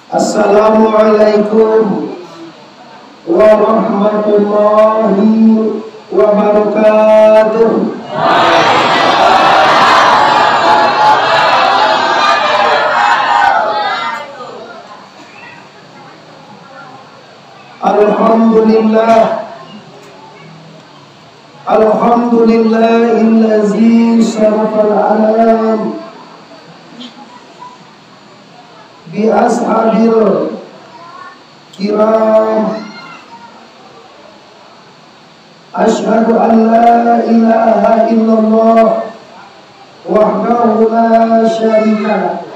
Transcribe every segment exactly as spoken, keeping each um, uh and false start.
Assalamualaikum warahmatullahi wabarakatuh. Alhamdulillah. Alhamdulillahillazi syarafal alam bi ashabil kiram. Asyhadu an la ilaha illallah wahdahu la syarika lah.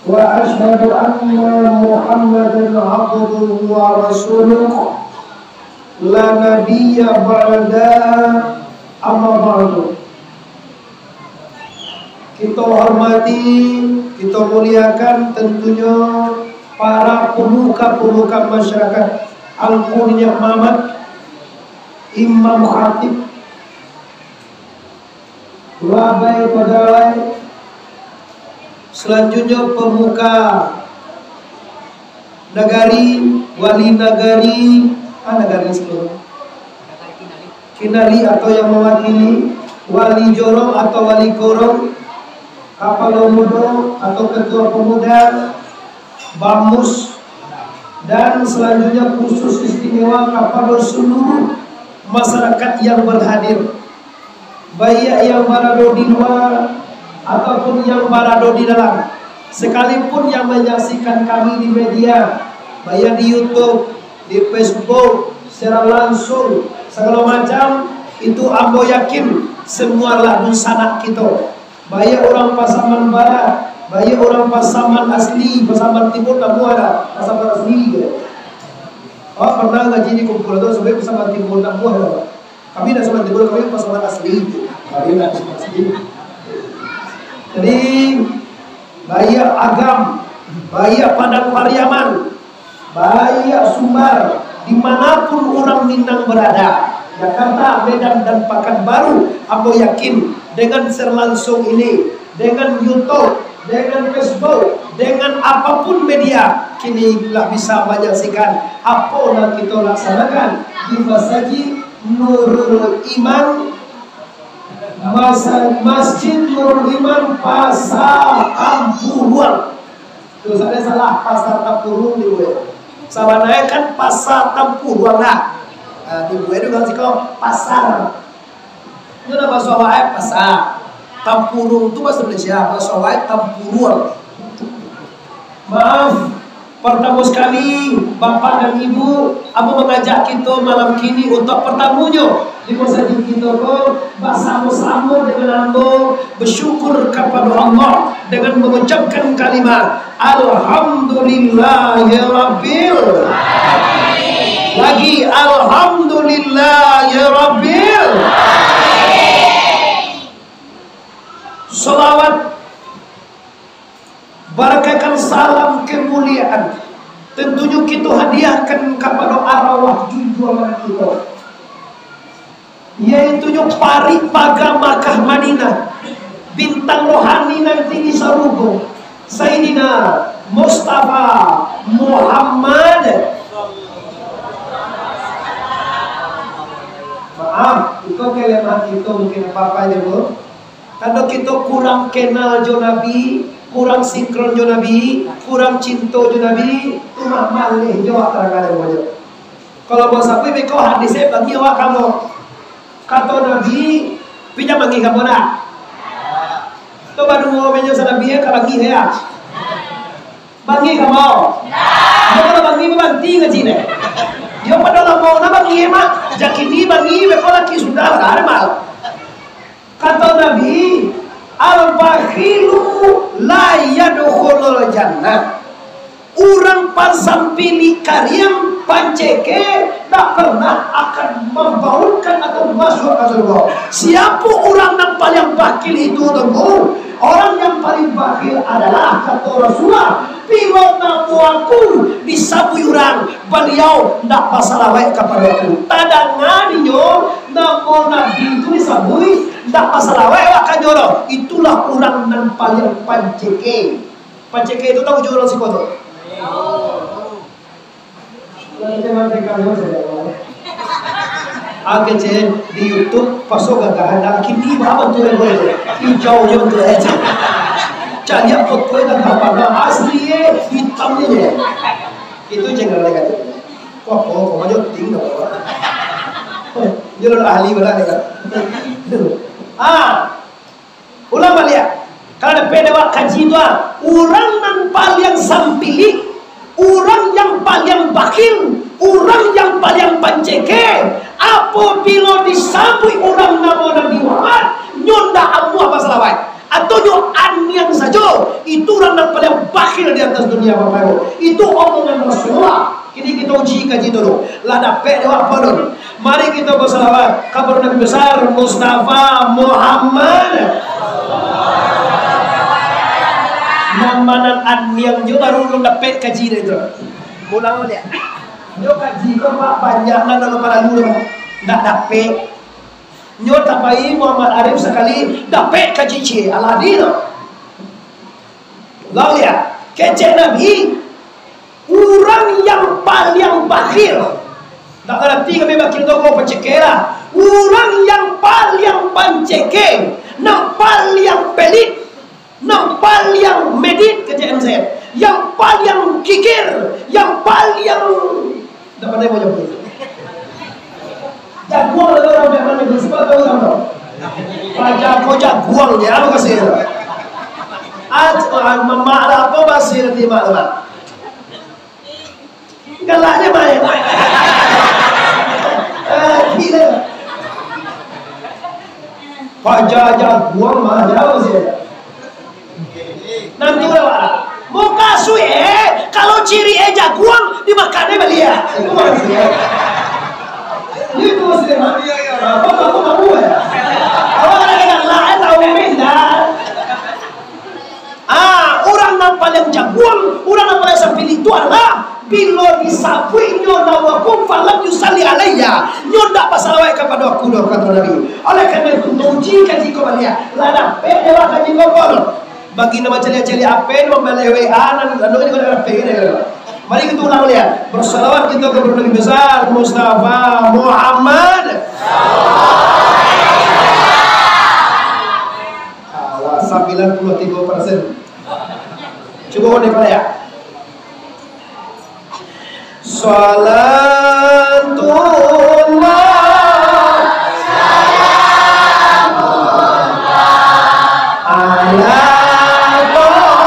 Wa asyhadu anna Muhammadan abduhu wa rasuluh, la nabiyya ba'da, amma ba'du. Kito hormati, kito muliakan tentunyo para pemuka-pemuka masyarakat Angku Niniak Mamak, Imam Khatib, Labai pagawai, salanjuiknyo pamuka nagari, wali nagari, ah, nagari sakitu, kinali atau yang mawakili, wali jorong atau wali korong, kapalo mudo atau ketua pemuda, bamus, dan salanjuiknyo khusus istimewa kapado saluruh masyarakat yang berhadir, baiak yang barado di lua ataupun yang barado di dalam, sakalipun yang manyaksikan kami di media, baiak di YouTube, di Facebook, siaran langsung, sagalo macam, itu ambo yakin samua lah dunsanak kito. Baiak urang Pasaman Barat, baiak urang Pasaman asli, Pasaman Timur, namuah dah, Pasaman asli je. Awak pernah ngaji di kumpulan tu, sampai Pasaman Timur, namuah dah. Kami dah Pasaman Timur, kami Pasaman asli. Kami dah Pasaman asli. Jadi, baiak Agam, baiak Padang Pariaman, baiak Sumbar, di mana pun urang Minang barada, Jakarta, Medan, dan Pakanbaru, ambo yakin, dengan siaran langsung ini, dengan YouTube, dengan Facebook, dengan apapun media, kini lah bisa manyaksikan apo nan kito laksanakan di Masajid Nurul Iman, Masa-, Masjid Nurul Iman, Pasa Tampuruang. Tu salah, salah, Pasar Tampuruang dibuek. Sabananyo kan Pasa Tampuruang lah. Ah, dibuek tu kan siko pasar. Itu lah bahaso awak, eh, pasar. Tampuruang tu bahaso Malaysia, bahaso awak, eh, tampuruang. Maaf, pertama sekali, Bapak dan Ibu, ambo mangajak kito malam kini untuak pertamonyo di masajid kito ko, basamo-samo dengan ambo bersyukur kapado Allah dengan mangucapkan kalimah, "Alhamdulillahirabbil." Lagi, "Alhamdulillahirabbil." Salawat, barakahkan salam kemuliaan, tentunyo kito hadiahkan kapado arwah junjuangan kito, yaitunyo parik paga Makkah Madinah, bintang rohani nan tinggi sarugo, Sayyidina Mustafa Muhammad. Maaf, iko kelemahan kito mungkin apa-apa aja, Bu. Karano kito kurang kenal jo Nabi, kurang sinkron jo Nabi, kurang cinto jo Nabi, tu mah maleh jo awak tarang-tarang jo. Kalau basabuik beko hadis, eh, bangih awak kamo. Kato Nabi, pi jan bangih kamo nak. Tu baduo menyo sa Nabi, eh, ka bangih, ya. Bangih kamo? Yo, kalau bangih, baranti ngaji neh. Yo, pado lamo na bangih, mak. Jakini bangih, beko laki sudah, lah, ada mal. Kato Nabi, "Al-bakhilu la yadkhulul jannah." Urang pansampilik kariang, panceke, tak pernah akan mambaunkan atau masuak ka surga. Siapo urang nan paliang bakhil itu, Tungku? Orang yang paling bakhil adalah, kato Rasulullah, bilo namo aku disabuik urang, baliau ndak basalawek kapado aku. Tadanga dinyo, namo Nabi tu disabuik, ndak basalawek awak kanyo doh. Itulah urang nan paliang panceke. Panceke tu tahu jo urang siko tu. Oke, cek di YouTube, paso gagahan, nah, kini bawa tu yang boleh. Hijau je tu, eh, cek. Cari apa tu yang tak pernah asli, eh, hitam je. Itu channel dia kata. Wah, kok, kok, kok, ting, kok. Dia lah ahli belah dia. Ah, Ulang baliak. Kalau dapek dek awak kaji tu, ah, urang nan paliang sampilik, urang yang paliang bakhil, urang yang paliang panceke, apabilo disabuik urang namo Nabi Muhammad, nyo ndak amuah basalawaik, atau nyo aniang sajo, itu urang nan paliang bakhil di atas dunia, Bapak Ibu. Itu omongan Rasulullah. Kini kito uji kaji tu dulu. Lah dapek dek awak apo tu? Mari kito basalawat ka Nabi Besar Mustafa Muhammad. Nan ma nan aniang jo baru ulun dapek kaji dek tu. Ulang baliak. Nyo kaji ko, Pak, banyak nan lalu paralu tu, Pak. Ndak dapek. Nyo tambahi Muhammad Arif sakali dapek kaji ciek. Alah, di tu. Ulang baliak. Kecek Nabi, Urang yang paliang bakhil, ndak ngarati kami bakhil tu ko panceke lah. Urang yang paliang panceke, nan paliang pelit, nan paliang medit, kecek M Z, yang paliang kikir, yang paliang, ndak pandai mau nyabuik. Jaguang lalu urang biak mano, sebab tahu urang tu. Paja ko jaguang je, apa kasih tu? Ah, mamak lah, apa bahasa nanti mak tu, Mak? Galaknya main. Ah, gila. Paja jaguang mah, jauh sih. Nanti lah, Pak. Mukasuik, eh, kalau ciri eh jaguang, dimakan eh baliak. Itu maksudnya. Itu maksudnya, Mak. Apa, apa, apa, ya? Awak kadang-kadang lah, eh, tahu pindah. Ah, urang nan paliang jaguang, urang nan paliang sampilik tu adalah, bilo disabuiknyo namaku, falam yusalli alayya, nyo ndak basalawat kapado aku doh, kato Nabi. Oleh karano itu, uji kaji ko baliak, lah dapek dek awak kaji ko, Bang? Bagi nan mancaliak-caliak H P, nan mambaleh W A, nan anu, nan dapek, kan? Mari kito ulang baliak. Bersalawat kito ka Nabi Besar Mustafa Muhammad. Alah, sambilan puluah tigo persen. Cubo ulang baliak. Salatullah, salamullah, ala Toha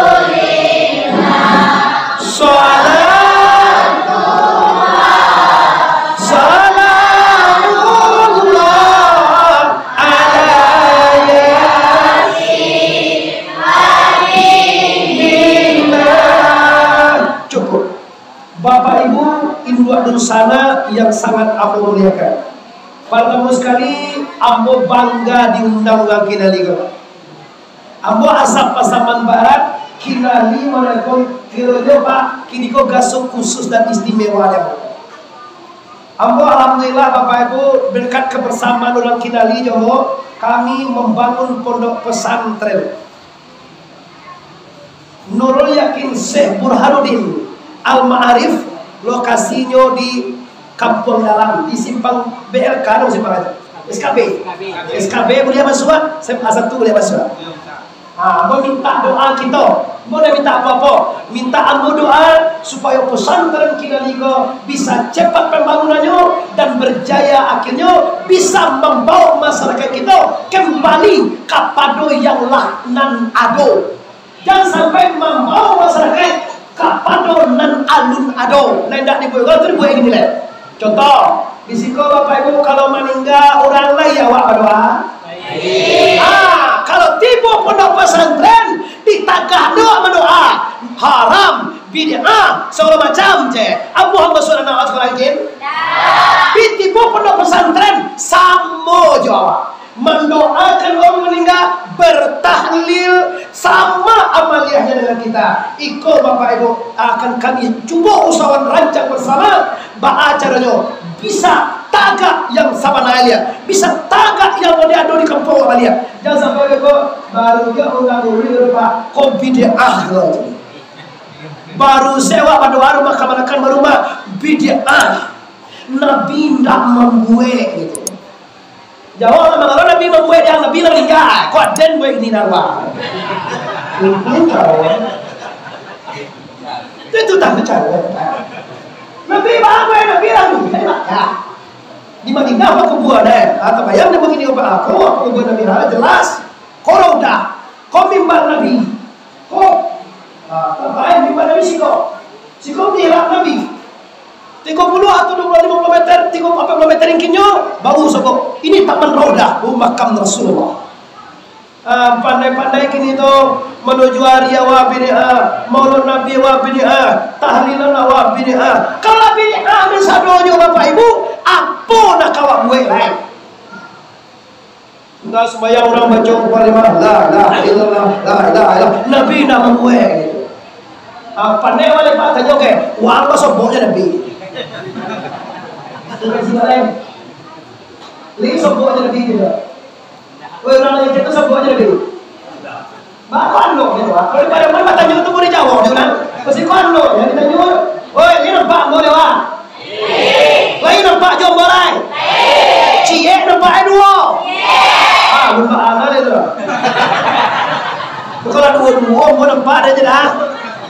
Rasulillah. Salatullah, salamullah, ala Yasin Habibina. Cukup. Bapak Ibu, induak dunsanak yang sangat ambo muliakan. Partamo sakali, ambo bangga diundang urang Kinali ko. Ambo asa Pasaman Barat, Kinali, Manakong, kironyo, Pak, kini ko gaso khusus dan istimewa, ya, Pak. Ambo, alhamdulillah, Bapak Ibu, berkat kebersamaan urang Kinali jo ambo, kami membangun pondok pesantren Nurul Yakin Syekh Burhanuddin Al-Ma'arif, lokasinyo di Kampuang Dalam, di simpang B L K, no, simpang aja. S K B. S K B buliah masuak, S M A satu buliah masuak. Ha, meminta doa kito, bukan minta apo-apo. Minta ambo doa supayo pesantren Kinali ko bisa cepat pembangunannyo dan berjaya, akhirnyo bisa membawa masyarakat kito kembali kapado yang lah nan ado. Jan sampai mambawa masarakaik kapado nan alun ado. Lah indak dibuek, kalau tu dibuek gini lai. Contoh, di siko Bapak Ibu, kalau maningga urang lai awak badoa? Ah, kalau tibo pondok pesantren, ditagah doa badoa, haram, bid'ah, sagalo macam je. Abu hamba surah na asal jin. Di tibo pondok pesantren, samo jo awak. Mandoakan urang maningga, bertahlil, sama amaliahnyo dengan kita. Iko, Bapak Ibu, akan kami cubo usahakan rancang bersama, baa caronyo bisa tagak yang sabananyo, bisa tagak yang model ado di kampuang awak baliak. Jan sampai beko, baru juo urang urang rupa ko bid'ah lo. Baru sewa badoa rumah kamanakan barumah, bid'ah. Nabi indak mambuek gitu. Jawab lah, kalau Nabi mambuek, yang Nabi lah maningga, kok aden buek ini dah, wah. Itu tahu. Itu tahu cara. Nabi mambuek, Nabi lah maningga, ya. Di Madinah apa kuburan, eh? Ah, tabayang dia begini, apa, ah, kalau kuburan Nabi, ah, jelas. Ko Raudah, ko mimbar Nabi, ko, ah, tabayang mimbar Nabi siko. Siko mihrab Nabi. Tigo puluh atau dua puluh, lima puluh meter, tigo, empat puluh meter tingginyo, baru sobok. Ini taman Raudah, oh, makam Rasulullah. Ah, pandai-pandai kini tu, manuju hari awak bid'ah, maulud Nabi awak bid'ah, tahlilan awak bid'ah. Kalau bid'ah ni sadonyo, Bapak Ibu, apo nak awak buek lai? Ndak sumbayang urang baco Al-Fatihah, la ilaha illallah, la ilaha illallah. Nabi indak mambuek gitu. Ah, pandai awak lai, Pak, tanyo ke, wah, apo soboknyo Nabi? Bukan si lain. Lai soboknyo Nabi gitu. Weh, urang lain tu soboknyo Nabi. Bako ando, ya, wah. Kalau pada mana tanyo tu boleh jawab, ya, kan? Pasti ko ando, ya, ditanyo. Oi, lai nampak ambo lai, wah? Lai nampak jo ambo lai? Ciek nampak ai duo? Ah, nampak amal itu. Kalau duo-duo, ambo nampak dah je dah.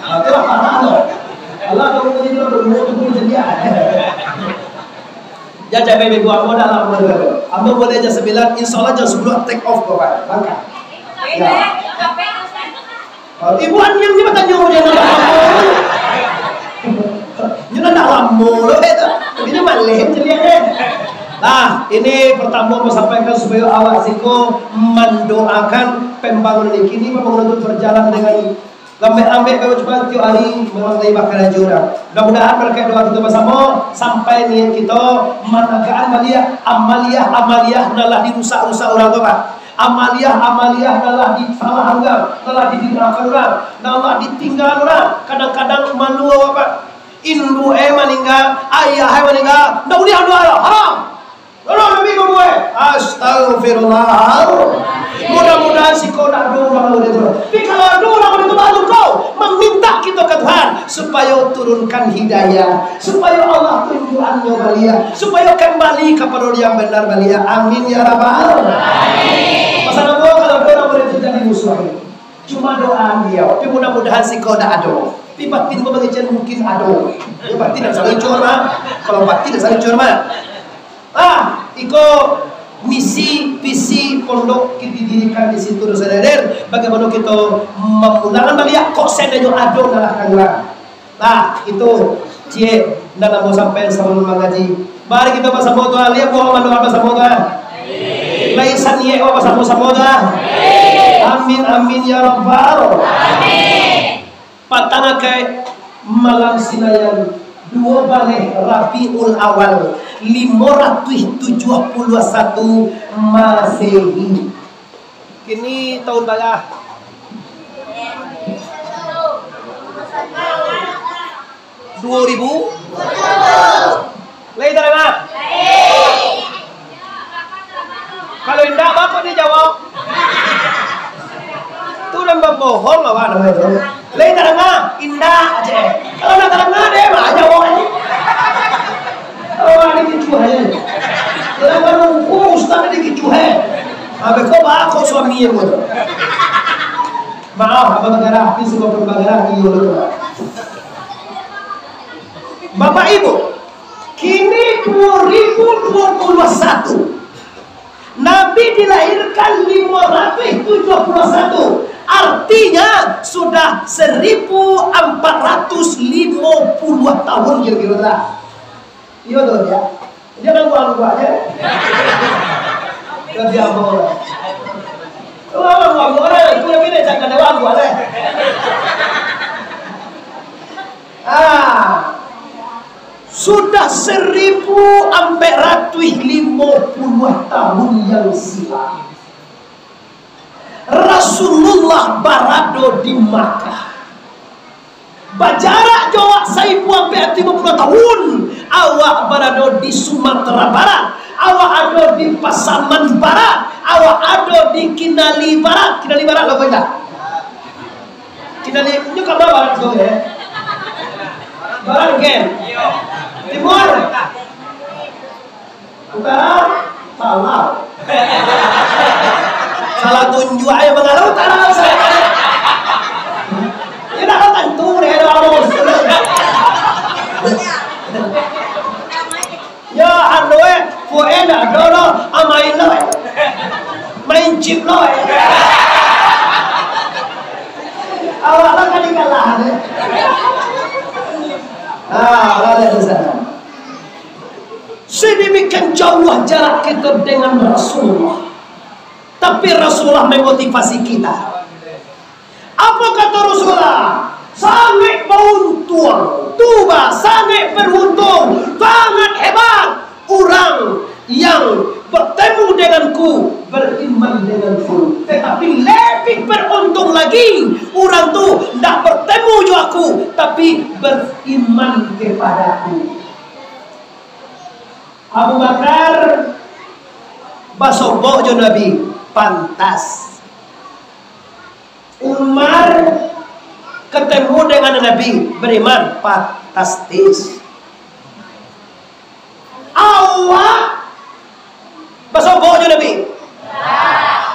Ah, itulah parah tu. Allah tahu tadi kalau duo tu pun jadi ah. Ya, cak baby, ambo dah lamo tu. Ambo boleh jam sembilan, insya Allah jam sepuluh take off, Bapak. Langkah. Ya. Oh, ibu Aniang ni batanyo, dia nak lamo. Dia nak lamo lo, eh, tu. Tapi dia maleh, celiak, eh. Nah, ini pertama mau sampaikan supaya awak siko mendoakan pembangunan ini. Kini pembangunan itu berjalan dengan lambek-lambek, kalau cuma tiap hari memang lai bakarajo urang. Mudah-mudahan berkat doa kita bersama, sampai niat kita managakan baliak amaliah-amaliah nan lah dirusak-rusak urang tu, Pak. Amaliah-amaliah nan lah disalah urang, nan lah dibid'ahkan urang, nan lah ditinggalan urang. Kadang-kadang malu awak, Pak. Induak e maningga, ayah e maningga, ndak buliah doa lo, haram. Lalu Nabi mambuek, astagfirullah. Mudah-mudahan siko ndak ado urang model tu. Tapi kalau ado urang model tu, baru kau mamintak kito ka Tuhan supayo turunkan hidayah, supayo Allah tunjuakannyo baliak, supayo kambali kapado yang benar baliak. Amin ya rabbal. Pasal apo? Kalau ado urang model tu, jadi musuah. Cuma doa baliau, tapi mudah-mudahan siko ndak ado. Tapi batin ko mangecek mungkin ado. Ya, batin ndak salah cuma. Kalau batin ndak salah cuma. Ah, iko misi visi pondok didirikan di situ, Saudara. Bagaimana kita memulangkan baliak, kok seandainya ado dalam kandungan. Nah, itu ciek nan ambo sampaikan sabalun mangaji. Mari kita basamo doa, liek buah mandoa basamo doa. Lai saniek awak basamo-samo doa. Amin, amin, ya rabbal. Patang akai malam Sinayan, duo baleh Rabiul Awal, limo ratuih tujuah puluah satu Masehi. Kini tahun bara? Duo ribu? Lai tarima? Kalau indak, baa kok dijawab? Tu urang babohong awak namo tu. Lai tarima? Indak, cek. Kalau ndak tarima, deh, baa jawab ni? Kalau ada kicuah je. Kalau baru hukum, ustaz ada kicuah, eh. Habis kau baa kok suami yang buat? Maaf, abang bagarah, tapi sebab bagarah, iyo, betul. Bapak Ibu, kini dua ribu dua puluh satu. Nabi dilahirkan lima ratus tujuh puluh satu, artinya sudah seribu empat ratus lima puluh tahun kira-kira lah. Iyo tu, ya. Jangan buang-buang, ya. Kerja apa orang? Orang buang-buang, orang itu yang beda, jangan ada buang-buang, eh. Ah. Sudah seribu ampek ratuih limo puluah tahun yang silam, Rasulullah barado di Makkah. Bajarak jo awak saribu ampek ratuih limo puluah tahun, awak barado di Sumatera Barat, awak ado di Pasaman Barat, awak ado di Kinali Barat. Kinali Barat lah, Pak Indah? Kinali, inyo ka barat tu, ya? Barat, kan? Timur? Utara, salah. Salah tunjuak aja, bangalo utara, salah. Ya, dah tantu deh, ado arus. Ya, anu, eh, kue ndak ado lo, ah, main lo, eh. Main chip lo, eh. Awak lah kali kalah, eh. Ah, lah, lah, lah, lah. Sedemikian jauh jarak kita dengan Rasulullah. Tapi Rasulullah memotivasi kita. Apa kata Rasulullah? Sangat beruntung, tuba, sangat beruntung, sangat hebat orang yang bertemu denganku, beriman denganku. Tetapi lebih beruntung lagi orang tu tidak bertemu jo aku, tapi beriman kepadaku. Abu Bakar basobok jo Nabi, pantas. Umar ketemu dengan Nabi, beriman, fantastis. Awak basobok jo Nabi.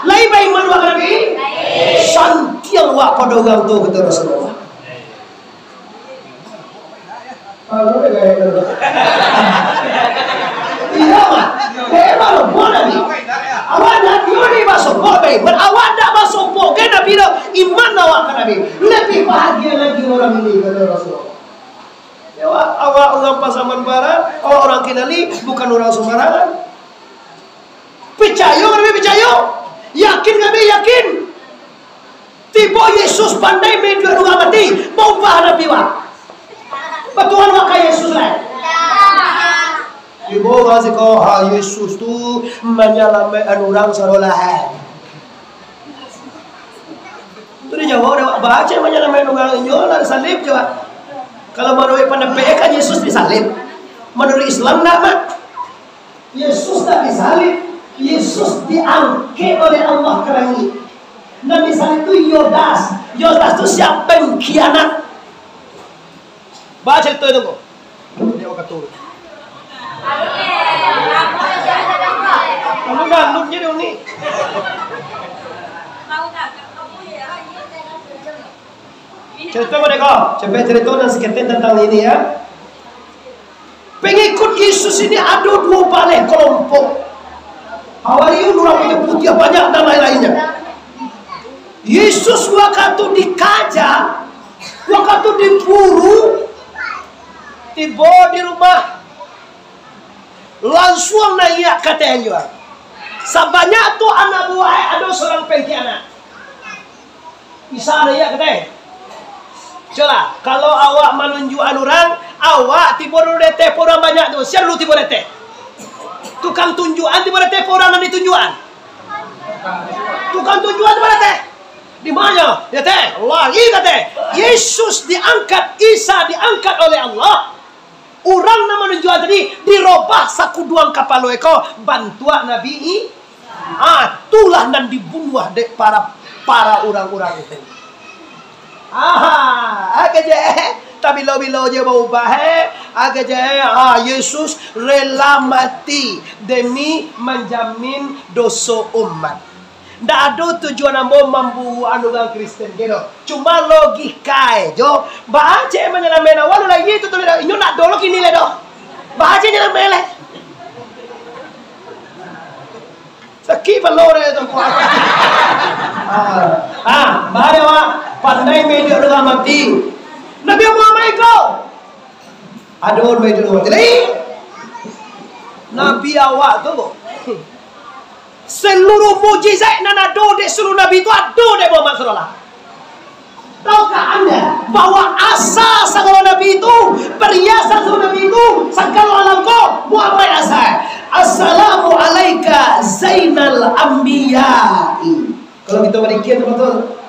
Lai baiman wak ka Nabi? Santiang wak pado urang tu, kata Rasulullah. Iyo, Mak. Memang buah Nabi. Awak Nabi ni basobok baiman. Awak ndak basobok ka Nabi doh. Iman awak ka Nabi. Lebih bahagia lagi orang ini, kata Rasulullah. Ya, awak, awak urang Pasaman Barat, awak urang Kinali, bukan urang sembarangan. Picayo ka Nabi, picayo. Yakin ka Nabi, yakin. Tibo Yesus pandai maiduikan urang mati, baubah Nabi wak. Batuhan wak ka Yesus lai. Tibo urang siko, ha, Yesus tu manyalamaikkan urang sarolah. Tu dijawab dek awak, baa cek manyalamaikkan urang, inyo lah disalib jo. Kalau manuruik pandapek kan Yesus disalib. Manuruik Islam ndak, Mak? Yesus tak disalib. Yesus diangkek oleh Allah ka langik. Nan disalib tu Yudas. Yudas tu sia? Pengkhianat. Baa carito itu ko? Dia kata tu. Anu dangdut je dia ni. Carito mode ko, capek carito nan saketek tantang ini, ya. Pangikuik Yesus ini ado duo baleh kalompok. Hawariun, urang putiah banyak, dan lain-lainnyo. Yesus wakatu dikaja, wakatu diburu, tibo di rumah, lansuang naiak ka ateh anjuang. Sabanyak tu anak buah ado surang pengkhianat. Isa naiak ka ateh. Cubolah, kalau awak manunjuakan urang, awak tibo dulu di ateh, urang banyak tu. Sia dulu tibo di ateh? Tukang tunjuakan tibo di ateh, urang nan ditunjuakan? Tukang tunjuakan tibo di ateh. Di ma nyo? Di ateh. Lari ka ateh. Yesus diangkat, Isa diangkat oleh Allah. Urang nan manunjuakan tadi dirobah sakuduang kapalo iko, bantuak Nabi I-, ah, itulah nan dibunuah dek para, para urang-urang itu. Aha, agak je, eh, tabilo-bilo je baubah, eh, agak je, eh, ah, Yesus rela mati demi manjamin doso umat. Ndak ado tujuan ambo mamburuakan urang Kristen kiro. Cuma logika e jo. Baa cek manyalamaikan awak lai itu tu lai doh. Inyo ndak ado lo kini lai doh. Baa cek nyalamaikan lai. Sakik palo dek tu. Ah, ah, baa dek awak pandai maiduikan urang mati. Nabi Muhammad iko. Ado maiduikan urang mati lai. Nabi awak tu. Saluruh mukjizat nan ado dek saluruh nabi tu ado dek Muhammad sallallahu. Tahukah anda bahwa asa sagalo nabi tu, pariasan sagalo nabi tu, sagalo alam ko Muhammad asa? Assalamu alaika Zainal Anbiya'i. Kalau kita balikan tu betul.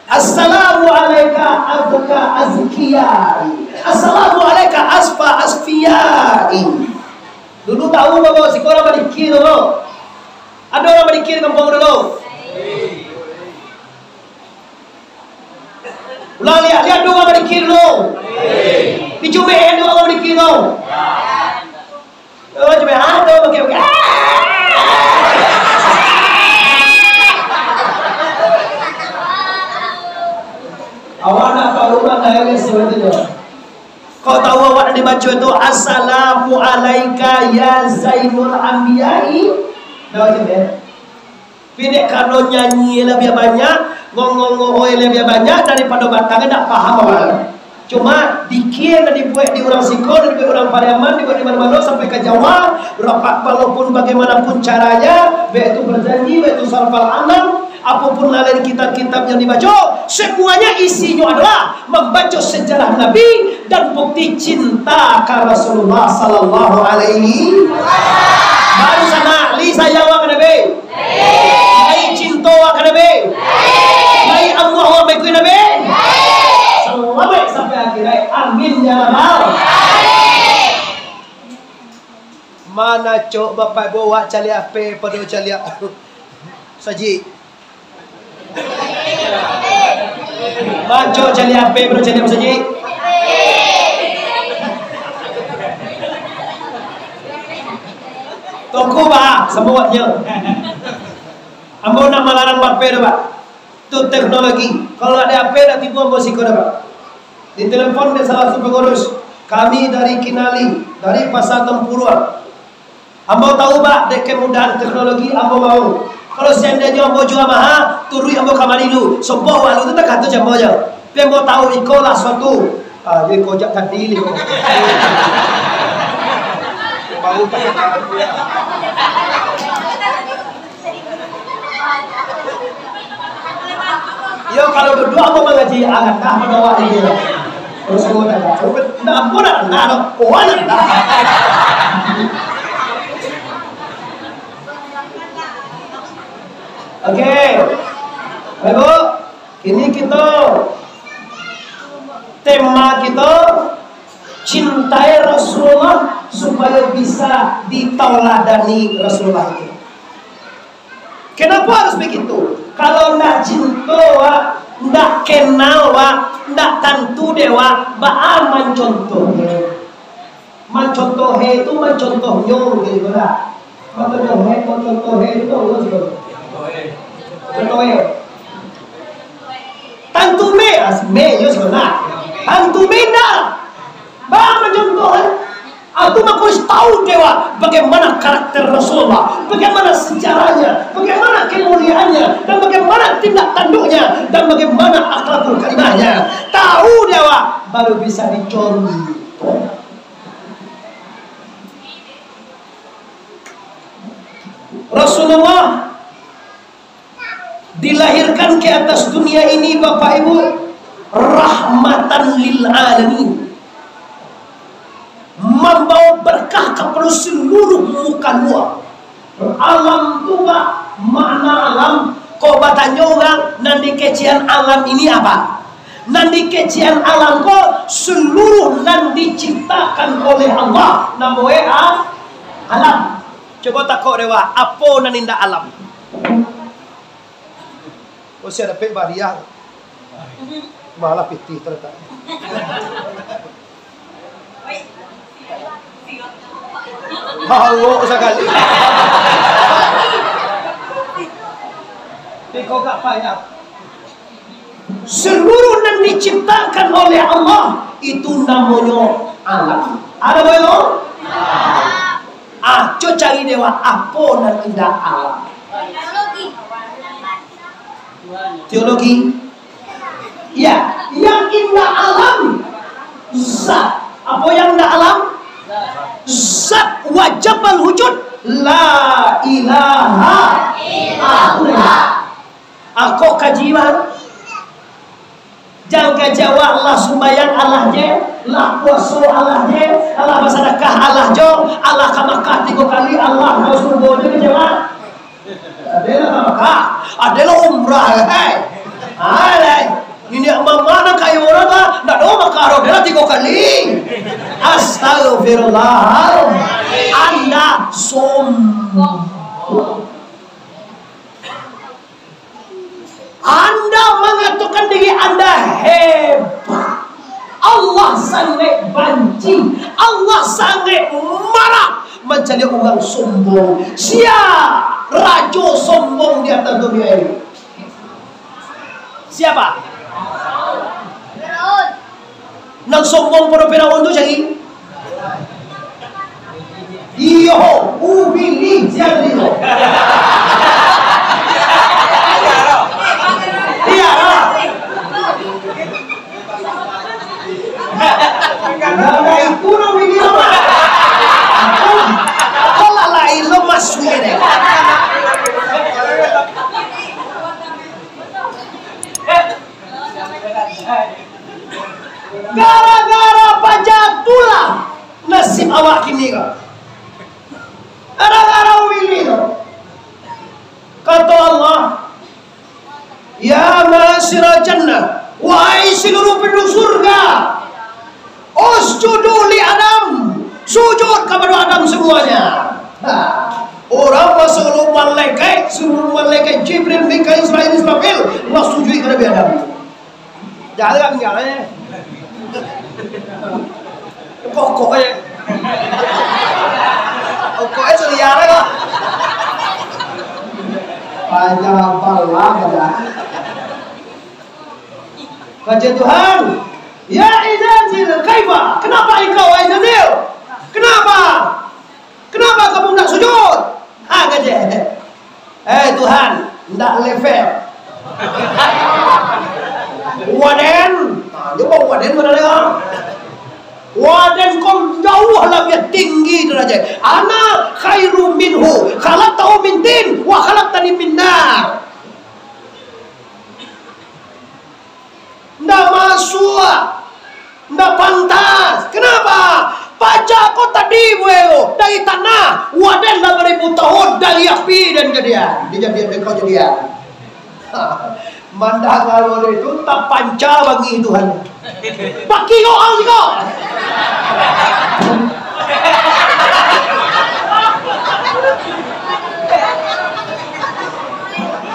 Assalamu alaika azka azkiyai. Assalamu alaika asfa asfiyai. Dulu tahu, Bapak, siko urang badikir tu, Bapak? Ado urang badikir di kampuang dulu? Ulang liak, liak dulu urang badikir dulu. Di Jumeah ado urang badikir tu? Oh, cuma ado, oke, oke. Awak nak tahu mana yang sesuai tu, jo? Kau tahu awak nak dibaco tu, "Assalamu alaika ya Zainul Anbiya'i." Dah baco, ya? Tapi dek karano nyanyi labiah banyak, ngongong-ngongoi labiah banyak daripado batang, indak paham awak. Cuma, dikia nan dibuek di urang siko, dibuek urang Pariaman, dibuek di mano-mano, sampai ka Jawa, rapak, walaupun bagaimanapun caranya, baik itu berjanji, baik itu sarfal anam, apapun lain kitab-kitab yang dibaco, semuanya isinyo adalah mambaco sejarah Nabi dan bukti cinta ka Rasulullah sallallahu alaihi. Baru sanak, lai sayang awak ka Nabi? Lai cinto awak ka Nabi? Lai amuah awak maikuik Nabi? Salamaik sampai akhirat. Amin ya rabbal. Mana cok bapak ibu awak caliak H P pado caliak sajik? Baco caliak H P, bro, caliak sajik. Tunggu, bah, sambuiknyo. Ambo nak malarang H P tu, Pak. Tu teknologi. Kalau ado H P, dak tibo ambo siko doh, Pak. Ditelepon dek salah satu pengurus. Kami dari Kinali, dari Pasar Tempuruan. Ambo tahu, Pak, dek kemudahan teknologi ambo mau. Kalau seandainyo ambo jua maha, turuik ambo kamari lu. Sombong awak lu tu takah tu jamo aja. Tapi ambo tahu iko lah suatu. Ah, jadi kojak tadi ni. Baru tak. Iyo, kalau duduak ambo mangaji, ah, rendah pado awak ni. Terus ambo tanya, "Ndak apo, ndak rendah doh." "Oh, ndak rendah." Oke. Baik, Bu. Kini kito, tema kito, cintai Rasulullah supayo bisa ditauladani Rasulullah itu. Kenapa harus begitu? Kalau ndak cinto, wak, ndak kenal, wak, ndak tantu dek, wak, baa mancontohnyo? Mancontoh he tu, mancontohnyo, gitu lah. Mancontoh he, mancontoh he tu, tahu lah, sih. Contoh he. Tantu me, ah, me, yo, sih, nah. Tantu me ndak. Baa mancontoh he? Atau mako harus tahu dek awak bagaimana karakter Rasulullah, bagaimana sejarahnya, bagaimana kemuliaannya, dan bagaimana tindak tanduknya, dan bagaimana akhlakul karimahnya. Tahu dek awak, baru bisa dicontoh. Rasulullah dilahirkan ke atas dunia ini, Bapak Ibu, rahmatan lil alamin. Mambawa berkah kepada seluruh muka lua. Alam tu, Pak, makna alam. Kok batanyo urang, nan dikecekan alam ini apa? Nan dikecekan alam ko, seluruh nan diciptakan oleh Allah, namoe a-, alam. Cubo takok dek awak, apo nan indak alam? Kok sia dapek bariah? Malah pitih talatak. Hawok sakali. Iko gak payah. Seluruh nan diciptakan oleh Allah, itu namonyo alam. Ado boh itu? Ah, co cari dek awak, apo nan indak alam? Teologi. Ya, yang indak alam, zat. Apo yang indak alam? Zat wajib al-wujud. La ilaha illallah. Ako kaji, Bang. Jan kaji awak lah sumbayang alah je, lah puaso alah je, alah basadakah alah jo, alah ka Makkah tigo kali, alah ka surgo je kaji awak. Ado lah ka Makkah, ado lah umrah, hei. Alai, niniak mamak nan kayo urang tu, ndak doh makaroh, dia lah tigo kali. Astagfirullah. Anda sombong. Anda mangatokan diri Anda hebat. Allah sangaik banci. Allah sangaik marah mancaliak urang sombong. Sia rajo sombong di ateh dunia ini? Siapa? Nan sombong pado Firaun tu cari? Iyo, Ubili, sia tadi tu? Iyo lah. Nah, itu lah Ubili lah, Mak. Kok lah lain lo masuk ni? Gara-gara paja tu lah nasib awak kini ko. Gara-gara Ubili tu. Kato Allah, "Ya ma'asyiral jannah, wahai saluruh penduduk surga, usjudu li Adam, sujud kapado Adam samuanya." Nah, urang masuak lo malaikat, saluruh malaikat Jibril, Mikail, Israil, Israfil, lah sujud ka Nabi Adam. Jarang, jarang, eh. Pokok, eh. Pokok, eh, sudah jarang, ah. Panjang hafal lah, pada. Kaca Tuhan, "Ya Izazil, kaifa? Kenapa engkau, wahai Izazil? Kenapa?" Kenapa kamu ndak sujud? Ha, kaje. Eh, Tuhan, ndak level. Waden, ha, dia bawa waden mana dia? Waden kau jauh lebih tinggi derajat. Ana khairu minhu, khalaqtahu min tin, wa khalaqtani min nar. Ndak masuak, ndak pantas. Kenapa? Paja ko tadi buek dari tanah, waden lah baribu tahun dari api dan jadian, dijadian dek kau jadian. Mandah kalau itu tapanca bagi Tuhan. Bagi kau ang siko.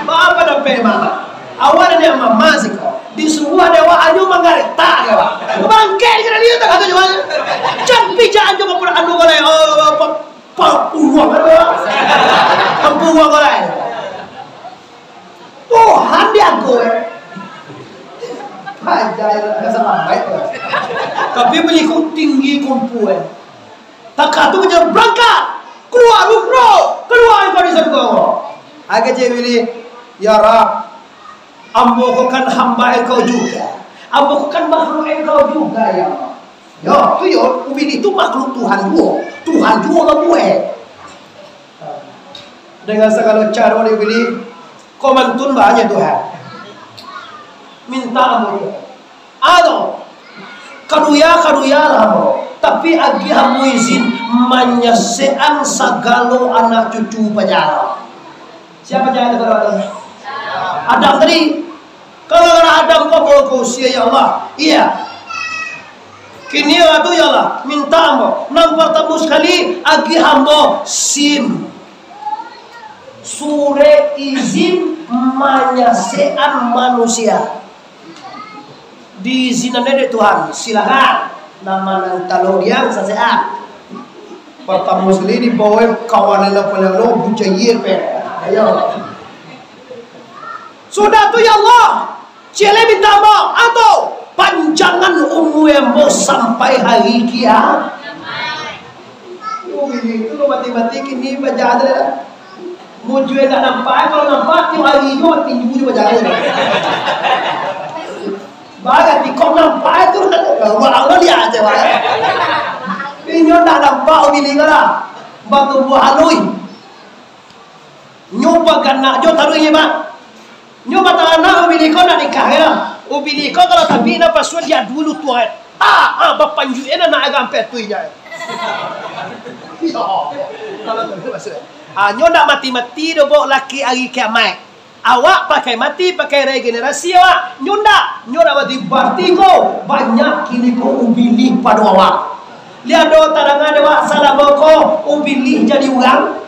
Apa dapat mama? Awak ado mama siko. Disuruah dek awak anyo manggaretak dek awak. Bangkek dek dia tak kata jual. Jan pijak anyo ka pura anu balai. Oh, pa-, pa-, puruang ado. Puruang balai. Tuhan diago, eh. Paja, ado salamai tu. Tapi baliku tinggi kumpu, eh. Takah tu macam berangkat. Keluar ruh, keluar kau di surga. Agak cewek ni, "Ya Rab, ambo ko kan hamba Engkau juga. Ambo ko kan makhluk Engkau juga, ya Allah." Yo, tu yo, Ubili tu makhluk Tuhan juo. Tuhan juo mambuek. Dengan sagalo caro di Ubili, ko mantun banyak Tuhan. Minta ambo juo. Ado, kaduya, kaduya lah ambo. Tapi agiah ambo izin manyasekan sagalo anak cucu paja. Sia paja tu kalau Adam? Adam tadi. Kalau lah Adam ko ambo ko usia, ya Allah. Iya. Kini tu ya Allah, minta ambo. Nan partamo sakali, agiah ambo SIM. Surek izin manyasekan manusia. Diizinan dek Tuhan, silakan. Nama nan talo diang sasekan. Partamo sakali dibao kawan nan paling lo bucair pe. Ayo. Sudah tu ya Allah, ciek lai minta ambo, ato panjangan umua ambo sampai hari kiamat. Oh, bini tu lo mati-mati kini bajalan. Mujua ndak nampak, kalau nampak tiap hari juo tinju juo bajalan. Bagati kok nampak tu, wah, Allah lihat aja, wah. Inyo ndak nampak bini ko lah. Batumbuah halui. Nyo baganak jo taruih, Pak. Nyo bataranak ubili ko nak nikah, kan? Ubili ko kalau tapi nak pasuan dia dulu tu, kan? Ah, ah, bapanjuikan anak agak ampek tu inya. Yo, kalau tu maksud. Ah, nyo nak mati-mati doh, bok, laki hari kiamat. Awak pakai mati, pakai regenerasi awak. Nyo ndak, nyo ndak mati. Barati ko banyak kini ko ubilih pado awak. Lai ado tadanga dek awak salamo ko ubilih jadi urang?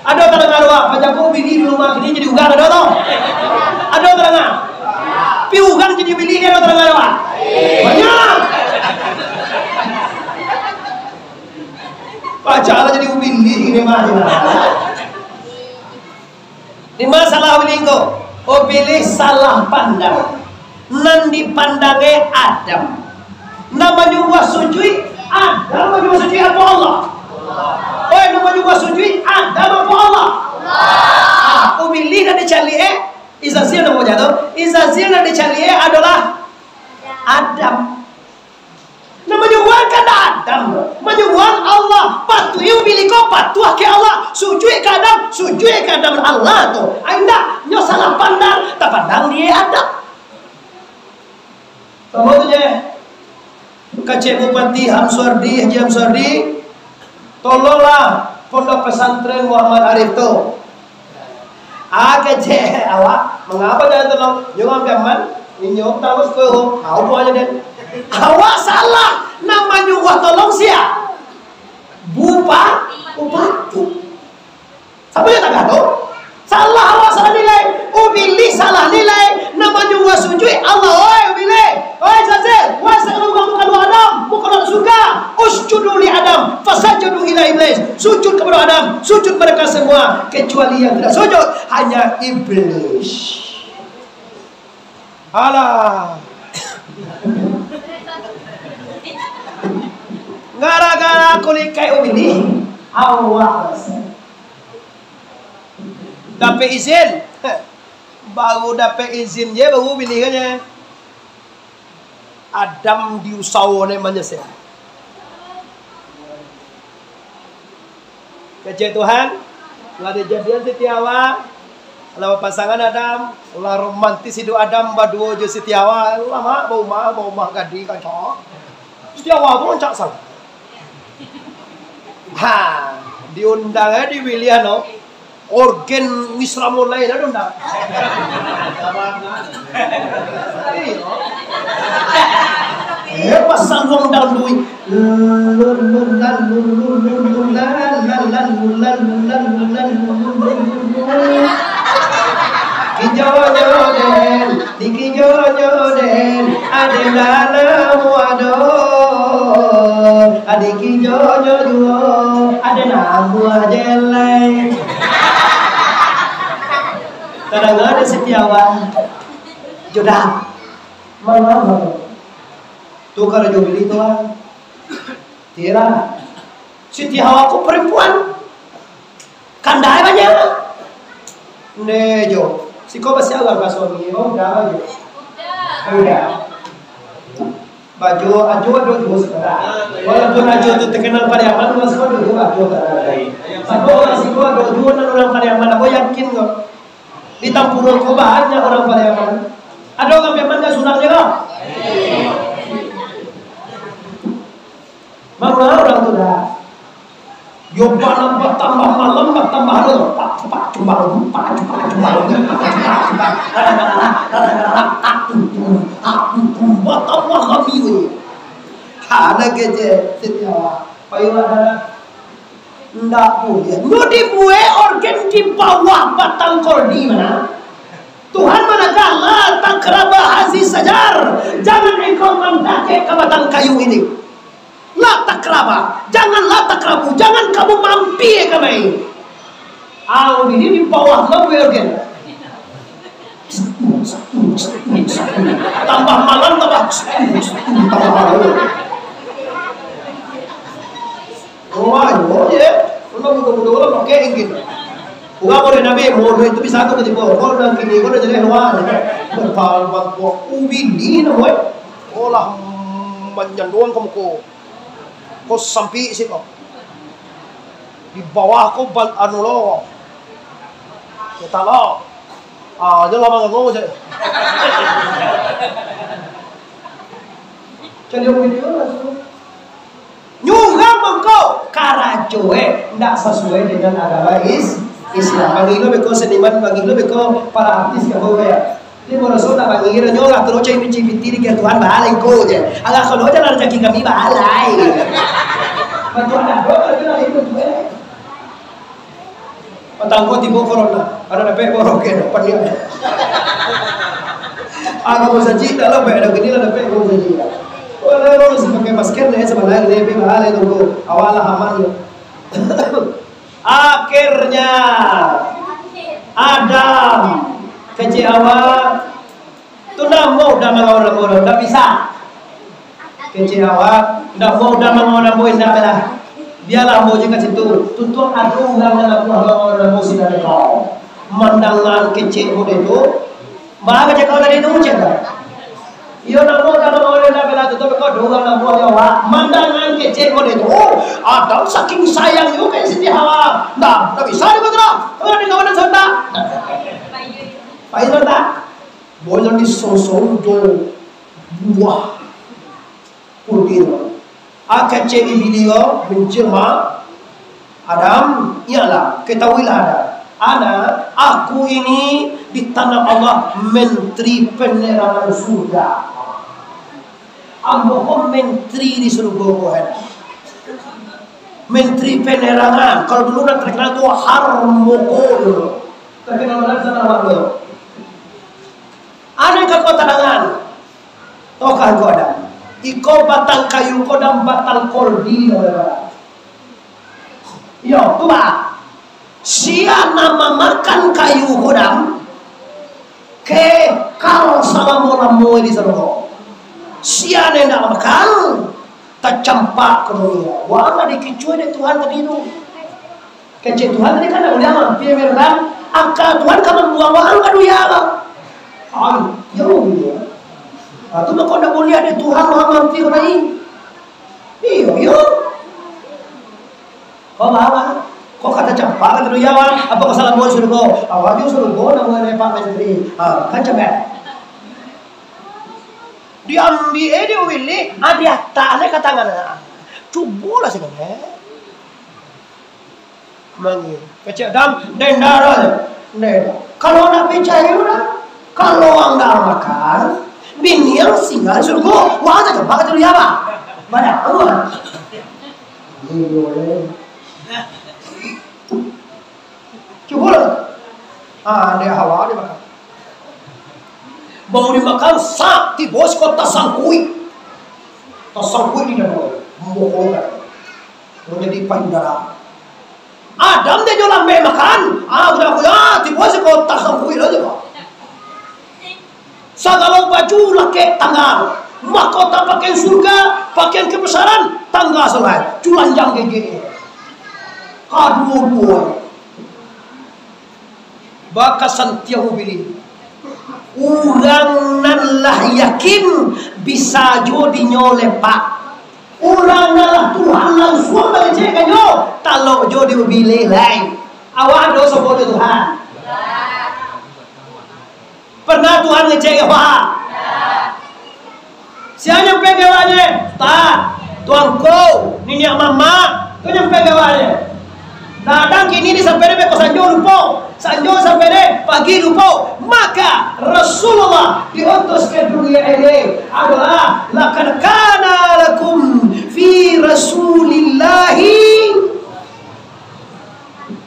Ado tadanga dek awak, paja ko ubilih di rumah kini jadi urang, ado tu? Ado tadanga? Pi urang jadi ubilih, ado tadanga dek awak? Banyak. Paja lah jadi ubilih kini mah. Di masalah ubilih ko, ubilih salah pandang. Nan dipandangnyo Adam. Nan manyuruah sujuik, Adam manyuruah sujuik apo Allah? Oi, nan manyuruah sujuik, Adam apo Allah? Ah, ubilih nan dicaliak, eh, Izazil namo tu? Izazil nan dicaliak, eh, adolah Adam. Nah, manyuruah ka Adam, manyuruah Allah, patuhi ubilih ko, patuah ka Allah, sujuik ka Adam, sujuik ka Adam Allah tu. Ai indak, nyo salah pandang, tapandang di Adam. Samo tu je. Kecek Bupati Hamsuardi, Haji Hamsuardi, tolonglah Pondok Pesantren Muhammad Arif tu. Ah, kecek awak, mangapa jan tolong? Nyo ambiak aman, inyo tahu ko, tahu buahnyo den. Awak salah, nan manyuruah tolong sia? Bupa-, bupati. Sapa nan tagah tu? Salah awak, salah nilai. Ubilih salah nilai. Nan manyuruah sujuik Allah, oi ubilih. Oi Zazil, wahai sagalo urang muko dek Adam, muko dek surga. Usjudu li Adam, fasajadu illa Iblis. Sujud kepada Adam, sujud mereka semua, kecuali yang tidak sujud hanya Iblis. Alah. Gara-gara kulik kayu ini, awak dapek izin. Baru dapek izin je, baru pilih kan je. Adam diusaho ne manyesal. Kecek Tuhan, lah dijadian Siti Hawa, lah bapasangan Adam, lah romantis hidup Adam baduo jo Siti Hawa, lah mak baumah, baumah gadih kancak. Siti Hawa tu rancak sangaik. Ha, diundang eh, dibilian no. Orgen Misra Mulai lah diundang. Iyo. Eh, pasal uang dalam duit. Kijo-jo den, dikijo-jo den, ade nan namuah do, ade kijo-jo juo, ade namuah jelai. Tadanga dek Siti Hawa. Jodah. Mangapa? Tu karajo bini tu lah. Tira. Siti Hawa ko parampuan. Kandai banyak. Nde jo. Siko basialah ka suami. Oh, udah jo. Udah. Bajo, ajo ado juo sakarang. Walaupun ajo tu takanal Pariaman, mas ko ado juo ajo sakarang. Sabo urang siko ado juo nan urang Pariaman, ambo yakin ko. Di Tampurung ko banyak urang Pariaman. Ado urang Pariaman ka surang je ko. Manga urang tu dah. Yo malam batambah malam, batambah ado. Pak, pak, cumbang, pak, pak, cumbang, pak, cumbang, pak, cumbang. Kadang-kadang, kadang-kadang, tak tutu, tak tutu. Batambah kami weh. Hana kecek, Siti Hawa. Payu lah, dah. Ndak buliah. Nyo dibuek orgen di bawah batang kordi mah. Tuhan managah, "La taqraba hazihi syajarah." Jangan engkau mandakek ka batang kayu ini. La taqraba, jangan la taqrabu, jangan kamu mampir ka mai. Au, ini di bawah lah orgen. Tambah malam tambah, tambah malam. Wah, yo, ye. Kalau budak-budak orang pakai engkin. Urang boleh nabi, bodoh itu bisa tu tiba. Kalau nang kini, kalau jadi luar. Berpal, berpal, ubin ni, namanya. Olah, manyanduang kamu ko. Ko sampai sih kau. Di bawah ko bal-, anu lo. Kita lo. Ah, aja lah mangangau aja. Jadi, video langsung. Nyurang mangko karajo eh ndak sasuai dengan agama Is-, Islam. Bagi lo beko seniman, bagi lo beko para artis ka bawah ya. Jadi, maraso nak bagi kiro nyo lah, terus cari biji piti di Tuhan, bahalai ko je. Alah, kalau aja lah rezeki kami, bahalai. Bantu ada, bro, lagi lah itu, eh. Patang ko tibo corona, ada dapek borok ke, depan dia. Ah, kamu saji, dah lah, baik, dah gini lah, dapek, kamu saji. Walau harus pakai masker, nih, sebenarnya, nih, bahalai tu, bro. Awak lah aman, ya. Akhirnya, Adam, kecek awak, tu ndak mau Adam mangawal ambo, ndak bisa. Kecek awak, ndak mau Adam mangawal ambo, indak lah. Bialah ambo je ka situ. Tuntuang ado urang nan labuah mangawal ambo sinan ko. Mandangan kecek model tu, Baa kecek kau tadi tu, cek kau. Iyo, namo dalam awal dah bela tu, tapi kau dua namo yo, Wak. Mandangan kecek model tu, oh, Adam saking sayang juga ka Siti Hawa. Ndak, ndak bisa dikontrol. Kalau di kawanan sontak. Pak Iman tak? Boleh disosong jo buah. Putih. Akecek Iblis ko menjelma, Adam, ialah, ketahuilah Adam, ana, aku ini ditanam Allah menteri penerangan surga. Ambo ko menteri di surga ko, Adam. Menteri penerangan, kalau dulu nan terkenal tu Harmoko dulu. Terkenal banget sana waktu. Ado ka kota dangan. Tokah ko Adam. Iko batang kayu ko dan batang koldi, Adam. Iyo, tu bah. Sia nan mamakan kayu ko dan kekal salamo-lamo di sarugo. Sia nan indak mamakan, tacampak ka dunia. Wah, lah dikicua dek Tuhan tadi tu. Kecek Tuhan tadi kan ndak buliah mampir, Mirdan. Angka Tuhan ka mambuang waang ka dunia, Bang. Ai, yo, yo. Ah, tu mako ndak buliah dek Tuhan, Bang, mampir lai. Iyo, yo. Kau, Bang, Bang. Kau kata campak ka dunia, Bang. Apa kau salah buat suruh kau? Awak jo suruh kau nak buat Pak Menteri. Ah, kan campak. Diambiak, eh, diulik, ah, diatak, naik ka tangan, ah. Cubolah sini, eh. Manggil. Kecek Adam, dendar aja. Dendar. Kalau nak picayo dah, kalau ang dah makan, biniang singgah di surga, wah, tak tempat tu dia, Bang. Banyak, Bang. Gila, eh. Cubolah. Ah, dia Hawa dia makan. Baru dimakan, sak, tibo siko tasangkuik. Tasangkuik di dado. Mambokol kan. Manjadi payudara. Adam dia jo lambek makan. Ah, udah aku, ah, tibo siko tasangkuik aja, Pak. Sagalo baju lakek tangga. Mahkota pakaian surga, pakaian kebesaran, tangga salai. Culanjang gege. Kaduo-duo. Bakasan tiang ubili. Urang nan lah yakin bisa jo dinyo lepak. Urang nan lah Tuhan lansuang mangecek ka nyo, talok jo diubili lai. Awak ado sombong jo Tuhan? Pernah Tuhan ngecek awak? Sia nyampai ka awaknyo, Pak, Tuangku, niniak mamak, tu nyampai ka awaknyo. Kadang kini ni sampai dek beko sanjo lupo, sanjo sampai dek pagi lupo. Maka Rasulullah diutus ka dunia ini adalah laqad kana lakum fi Rasulillahi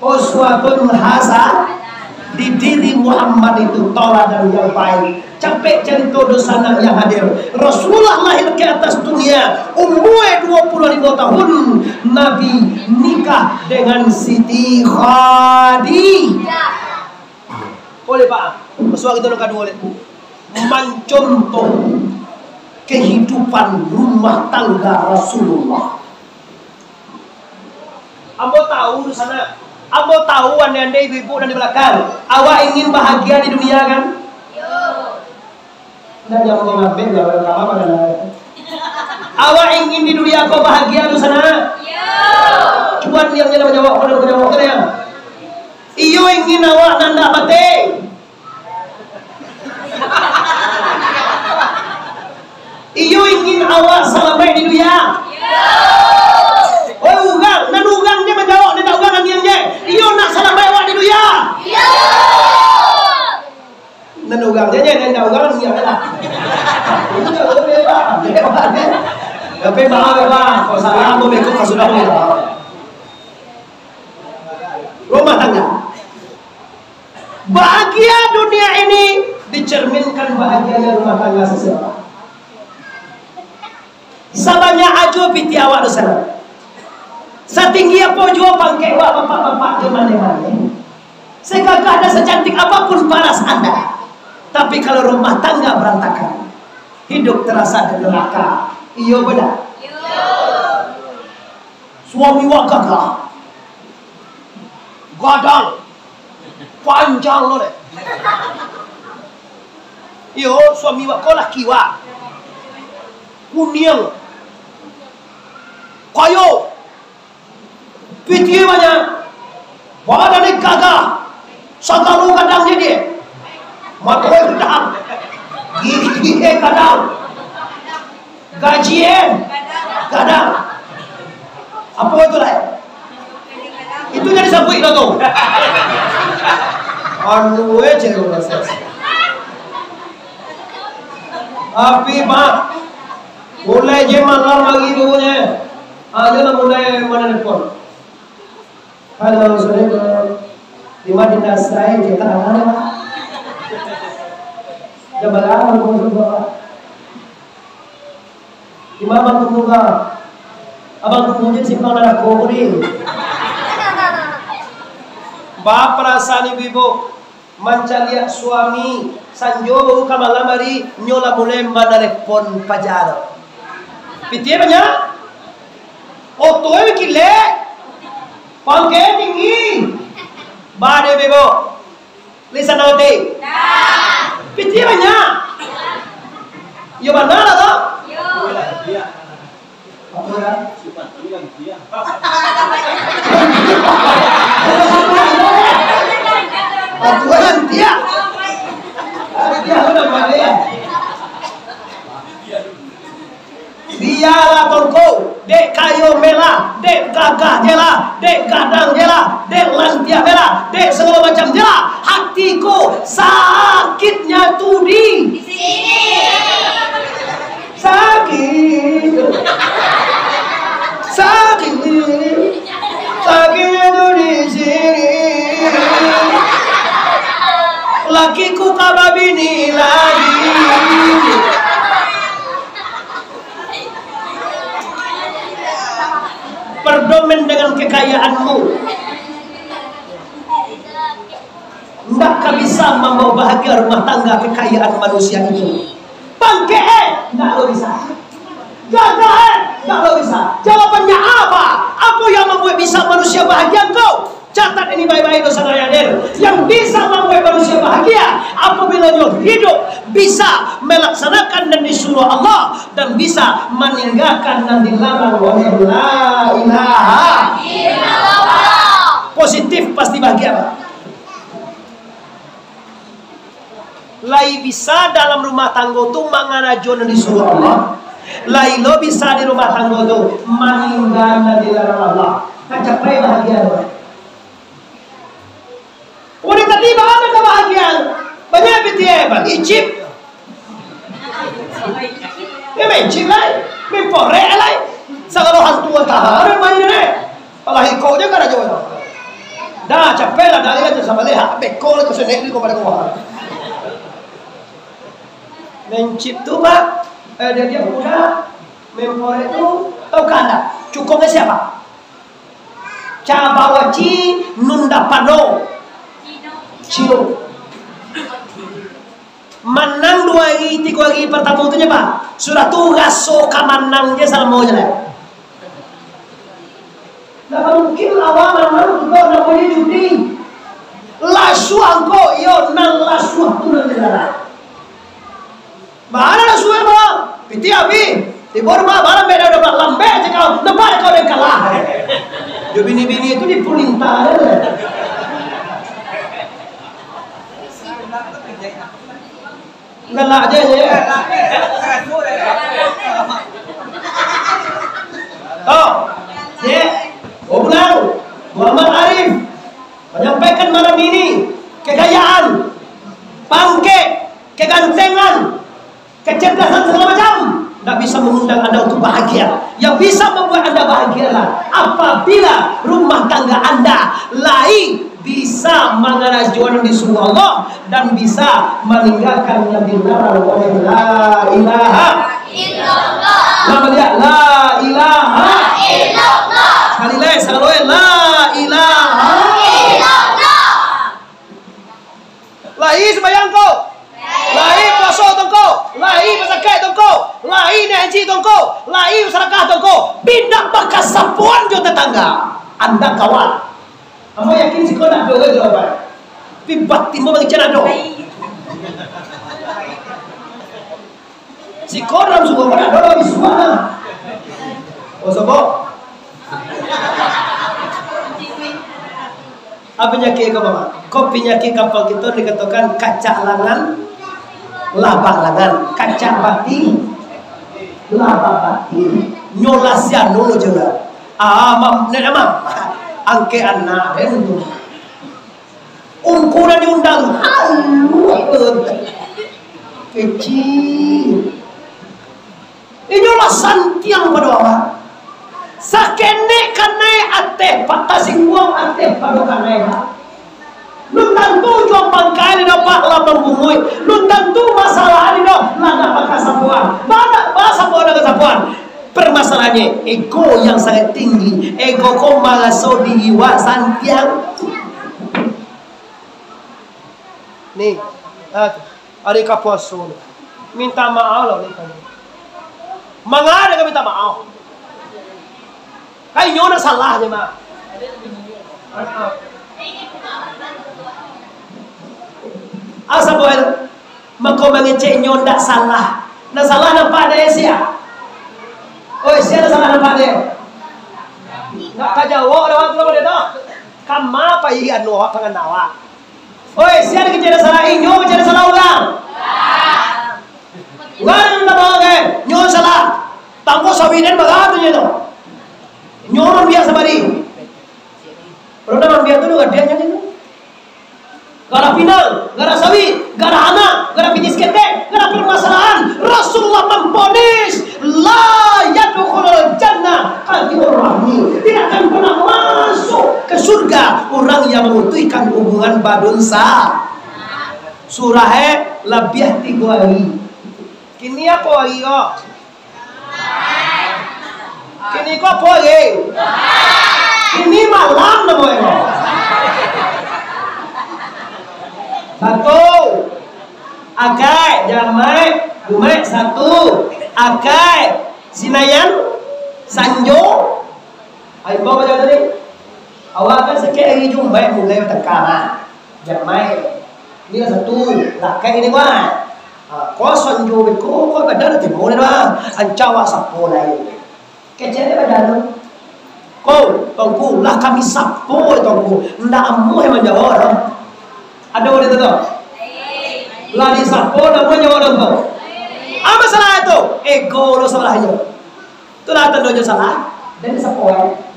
uswatun hasanah, di diri Muhammad itu tauladan yang baik. Capek carito dunsanak yang hadir. Rasulullah lahir ke atas dunia, umua dua puluh lima tahun, Nabi nikah dengan Siti Khadijah. Boleh, Pak? Masuak kita nan kaduo, boleh. Mancontoh kehidupan rumah tangga Rasulullah. Ambo tahu di sana. Ambo tahu ande-ande ibu-ibu nan di balakang. Awak ingin bahagia di dunia, kan? Yo. Ndak, jangan ngambek, jangan kama pada ndak. Awak ingin di dunia ko bahagia di sana? Yo. Cubo diam je lah manjawab, kalau manjawab kan ya. Iyo ingin awak nan ndak mati. Iyo ingin awak salamaik di dunia? Yo. Oi, urang, nan urang je manjawab, nan ndak urang angiang je. Iyo nak salamaik awak di dunia? Tapi maaf ya, Bang, kalau salah, ambo beko ka sudah, Bang. Rumah tangga. Bahagia dunia ini dicerminkan bahagianya rumah tangga seseorang. Sabanyak ajo pitih awak tu sanak. Satinggi apo juo pangkek awak, bapak-bapak jo mane-mane. Segagah dan secantik apapun paras anda, tapi kalau rumah tangga berantakan, hidup terasa di neraka. Iyo, benar. Suami wak gagah, gadang, panjang lo deh. Iyo, suami wak ko laki wak, kuniang, kayo, pitih banyak, badan gagah, sagalo gadang jadi, mato gadang, gigi gadang, gajien gadang. Apo itu lai? Itu jadi sabuik dah tu. Anu eh, cewek. Tapi, Pak, mulai je malam lagi dulunya. Ada lah mulai mana telepon. Halo, Assalamualaikum. Di mana saya kita aman, Pak? Jam berapa, Pak? Di mana Abang tunggu, Pak? Abang tunggu je simpang narako ko, di. Ba perasaan ibu-ibu. Mancaliak suami, sanjo baru ka malam hari, nyo lah mulai manalepon paja tu. Pitih banyak, oto e kilek, pangke tinggi. Ba deh bebo, lisan ati. Pitih banyak. Yo bana lah tu. Apo dah? Sifat tu kan dia. Apo dah dia? Dia udah balik. Bialah tongko, dek kayo melah, dek gagah je lah, dek gadang je lah, dek lantiah je lah, dek segalo macam je lah. Hati ko sakitnya tu di sini. Sakit. Sakit. Sakitnya tu di sini. Lakiku ka babini lagi. Berdomen dengan kekayaanmu. Ndak ka bisa mambawa bahagia rumah tangga kekayaan manusia itu. Pangkek eh, ndak lo bisa. Gagah eh, ndak lo bisa. Jawabannya apa? Apa yang membuat bisa manusia bahagia engkau? Catat ini baik-baik, dosa hadir. Yang bisa membuat manusia bahagia apabila dia hidup bisa melaksanakan dan disuruh Allah dan bisa meninggalkan dan dilarang oleh la ilaha illallah. Positif pasti bahagia, Pak. Lai bisa dalam rumah tanggo tu mangarajo nan disuruah Allah, lai lo bisa di rumah tanggo tu maningga nan dilarang Allah. Tacapai bahagia tu. Udah tadi baa nan kabahagiaan? Banyak pitih, Bang. Icip. Ya, main cip lai, main porek lai. Sagalo hantu tahan main ni. Alah, iko je karajo. Dah, capek lah, dah, dah, sabaleh, ha, beko lah, kau senek ni, kau pada kau. Main cip tu, Pak, eh, dia, dia muda, main porek tu, tahu kan tak? Cukupnya siapa? Cabawaci Nundapano Cino. Manang duo hari, tigo hari partamo tu je, Pak. Sudah tu raso ka manang je salamo je lah. Ndak mungkin lawan manang tu, namonyo judi. Lasuah ko, iyo, nan lasuah tu nan dilarang. Baa lasuah, Bang? Pitih abih. Tibo rumah, baa lambek dah, lambek je kau. Nampak kau dah kalah. Jo bini-bini tu dipulintah. Galak je, je. Oh, je. Oh, pulang. Muhammad Arif menyampaikan malam ini kekayaan, pangkek, kegantengan, kecerdasan segala macam. Ndak bisa mengundang Anda untuk bahagia. Yang bisa membuat Anda bahagialah apabila rumah tangga Anda lai bisa mangarajoan di surga Allah dan bisa maninggakan nan dilarang oleh la ilaha illallah. Nama dia? La ilaha illallah. Sakali lai, sakali lai, la ilaha illallah. Lai sumbayang ko, lai puaso tu ko, lai basakaik tu ko, lai naik haji tu ko, lai basadakah tu ko, indak bakasapoan jo tatangga. Anda kawan. Ambo yakin siko ndak ado lai jawaban. Tapi batin ambo mangecek ado. Siko dalam surau ko ndak ado lai bisuak lah. Oh, sobo. Apo panyakik ko, Bapak? Ko panyakik kampung kito dikatokan kacak langan, labak langan, kacak bati, labak bati. Nyo lah siano je lah. Ah, mam, nek mam, angkek anak den tu. Ungku nan diundang, halu, kecil. Inyo lah santiang pado awak. Sakenek kanai ateh, pa-, tasingguang ateh pado kanai, Pak. Lun tantu jo pangkai ni, Pak, lah mambunguik. Lun tantu masalah ni, doh, lah ndak bakasapoan. Bana, bakasapoan, bakasapoan. Permasalahannyo, ego yang sangat tinggi. Ego ko maraso diri wak santiang. Ni, ah, tu. Ari ka puaso ni. Minta maaf lah ni. Manga dek minta maaf. Kan inyo nan salah je, Mak. Asa buat mako mangecek inyo ndak salah. Nan salah nampak dek sia. Oi, sia nan salah nampak dek. Ndak ka jawab dah waktu dia tu. Kama pai anu awak pangana awak. Oi, sia nan kecek ado salah, inyo kecek ado salah urang. Urang nan minta maaf, eh, nyo salah. Tangko sawit den baratunyo tu. Nyo mambiak sabari. Kalau dah mambiak tu, dah gadiahnyo tu. Gara pinang, gara sawit, gara anak, gara picis ketek, gara permasalahan. Rasulullah mamponis, "La yadkhulul jannah qati'ur rahmi." Tidak akan pernah masuk ke surga orang yang memutuskan hubungan badunsa. Surah, eh, labiah tigo hari. Kini apo hari ko? Kini ko apo hari? Kini malam namo ko. Satu. Akai, jamaik, jumaik satu. Akai, sinayan, sanjo. Ai, imbau macam tu ni. Awak kan sakik hari Jumaik mulai batangka, ha. Jamaik. Ni lah satu, lakek ini, wah. Ha, ko sanjo beko, ko badan lah timbul ni, wah. Anca awak sapo lai. Kecek ni badan tu. Ko, Tuanku, lah kami sapo, Tuanku. Ndak amuah manjawab, dah. Ado urang tu, tu? Lah disapo, ndak amuah manjawab, dah, tu. Apa salah tu? Ego lo salahnyo. Itulah tandonyo salah. Dan disapo, eh.